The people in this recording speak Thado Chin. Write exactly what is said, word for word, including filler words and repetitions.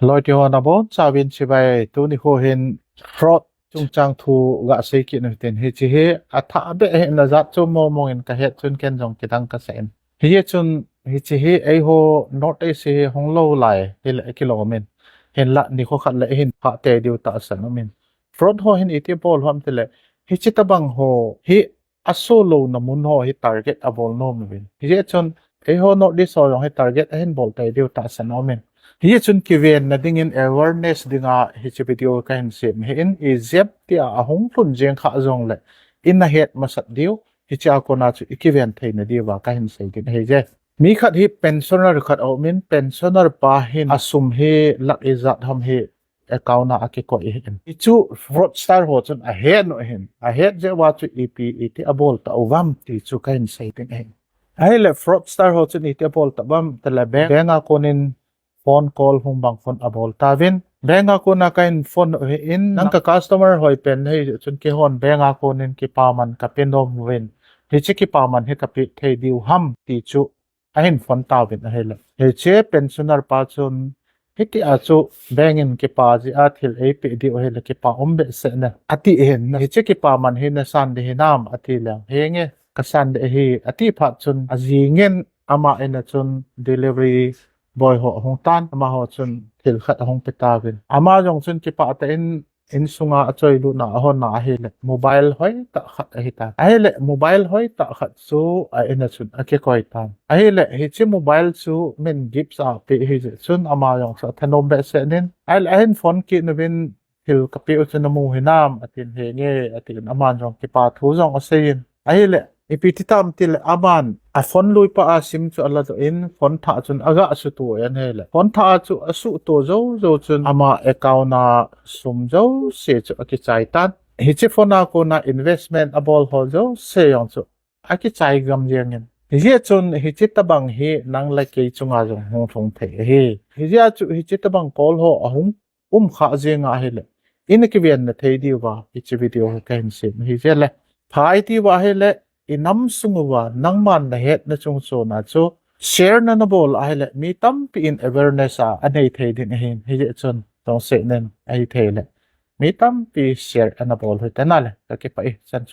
Loi ti ho nabonchauvin chibai, tuni ho hin fraud chungchang thu gasei kit u hitin, hiche hi athah beh ahin, ajat chu mong mong in kahet chun ken jong kidang kasah in. Hichun hiche hi eiho North East hi hung lou lai hile kilom in, hinlah nikho khat le hin phah tei diu tahsan um in. Fraud ho hin iti bol ham tile, hiche tabang ho hi aso louna mun ho hi target abol nom uvin. Hichun eiho North East ho jong hi target ahin bol tei diu tahsan um in. Hichun kivenna dingin, awareness dinga hiche video kahin sem ahin, ijep tia ahung lhun jeng kha jongle ina het masat diu, hichea kona chu ikiven theina diuva kahin sei ding ahije. Mi khat hi pensioner khat aum in, pensioner pa hin asum hi lakh ijat ham hi account a akikoi ahin. Hichu fraudster ho chun ahet u ahin. Ahet jeh uva chu ipi iti abol tauvam ti chu kahin sei ding ahin. Ahile fraudster ho chun iti abol tauvam tile, bank, bank a konin phone call hung bang khun abol tauvin. Bank a kona kahin phone u ahin, nang ka customer hoi pen nahi chun keihon bank a konin kipaman kape nom uvin, hiche kipaman hi kapeh thei diu ham ti chu ahin phone tauvin ahile, hiche pensioner pa chun, hitia chu bank in kipa jeh a thil eipeh diu ahile kipa um behseh ne, ati ahin. Hiche kipaman hi nasan ding hinam ati leng, henge, kasan ding ahi, ati phat chun ajing in ama in a chun delivery boy ho ahung tan, amaho chun thil khat ahung pe tauvin. Ama jong chun kipah tah in insunga achoilutna ahonna ahile mobile hoitah khat ahitan. Ahile mobile hoitah khat chu a in a chun akikoi tan. Ahile hiche mobile chu min gift a apeh ahijeh chun ama jong chu athanom behseh in, ahile ahin phone kit uvin, thil kapeh u chu namu hinam atin, henge atin, aman jong kipa thu jong asei in. Ahile ipi ti tam tile, aman a phone luipa a sim chu aladoh in phone thah chun aga suhto in ahile, phone thah a chu asuhto jou jou chun ama account a sum jouse chu akichai tan. Hiche phone a kona investment abol ho jouse jong chu akichai gam jeng in. Hijeh chun hiche tabang hi nang le kei chunga jong hung lhung thei ahi. Hijeh a chu hiche tabang call ho ahung um kha jeng ahile, ina kivenna thei diuva hiche video hi kahin sem ahije le. Pha iti uva ahile, inam sung uva nangman nahetna chungchon a chu share na nabol ahile mi tampi in awareness a anei thei ding ahin. Hijeh chun chonset nen ahithei le mi tampi share ana bol u hitan ale, kakipah e, chan chu.